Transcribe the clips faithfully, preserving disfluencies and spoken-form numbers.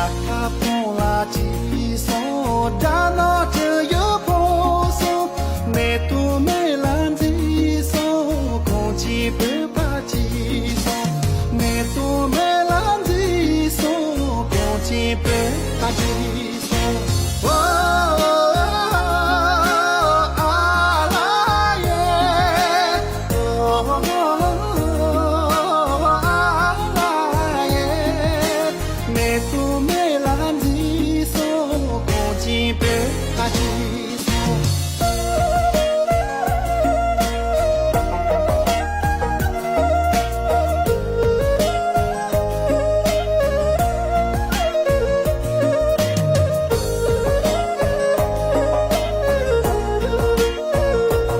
ཁ་སྤོང་ལ་ཅི་སོང་། དགྲ་ནག་ཁྲི་ཡུལ་ཕོ་སོང་། མེ་ཏོག་མེ་ལ་འཛིན་སོང་། གངས་ཅན་བོད་པ་ཅི་སོང་། མེ་ཏོག་མེ་ལ་འཛིན་སོང་། གངས་ཅན་བོད་པ་ཅི་སོང་། ཨོ། ཨ་ལ་ཡེ། ཨོ། ཨ་ལ་ཡེ། མེ་ཏོག་མེ་ལ་འཛིན་སོང་། གངས་ཅན་བོད་པ་ཅི་སོང་།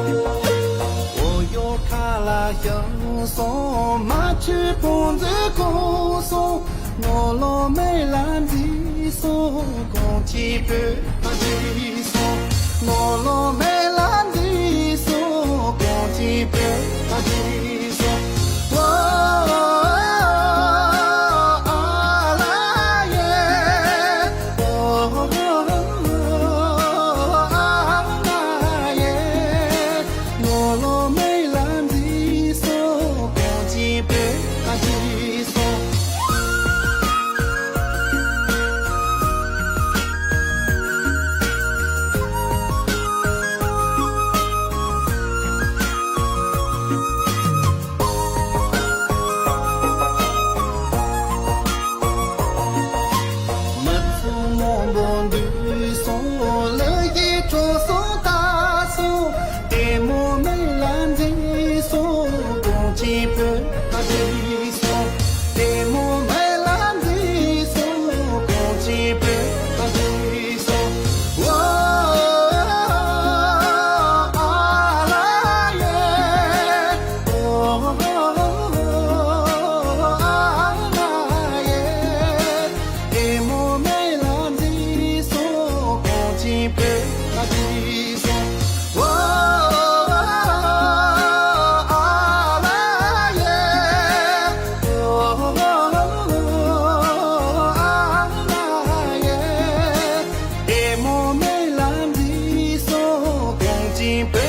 འོ་ཡོ་ཁ་ལ་ཞང་སོང་། མ་ཆུ་བོང་མཛོད་གོང་སོང་། ནོར་ལོ་མེ་ལ་འཛིན་སོང་། གངས་ཅན་བོད་པ་ཅི་སོང་། ནོར་ལོ་མེ་ལ་འཛིན་སོང་། གངས་ཅན་བོད་པ་ཅི་སོང་། ཨོ། ཨ་ལ་ཡེ། ཨོ། ཨ་ལ་ཡེ། ནོར་ལོ་མེ་ལ་འཛིན་སོང་། གངས་ཅན་བོད་པ་ཅི་སོང་། མི་ཚང་མང་པོ་འདུས་སོང་། ལ་ཡི་གྲོ་སོང་ད་སོང་། ལྟད་མོ་མེ་ལ་འཛིན་སོང་། གངས་ཅན་བོད་པ་ཅི་སོང་། ལྟད་མོ་མེ་ལ་འཛིན་སོང་། གངས་ཅན་བོད་པ་ཅི་སོང་། ཨོ། ཨ་ལ་ཡེ། ཨོ། ཨ་ལ་ཡེ། ལྟད་མོ་མེ་ལ་འཛིན་སོང་། གངས་ཅན་བོད་པ་ཅི་སོང་། ཨོ། ཨ་ལ་ཡེ། ཨོ། ཨ་ལ་ཡེ། ལྟད་མོ་མེ་ལ་འཛིན་སོང་། གངས་ཅན་བོད་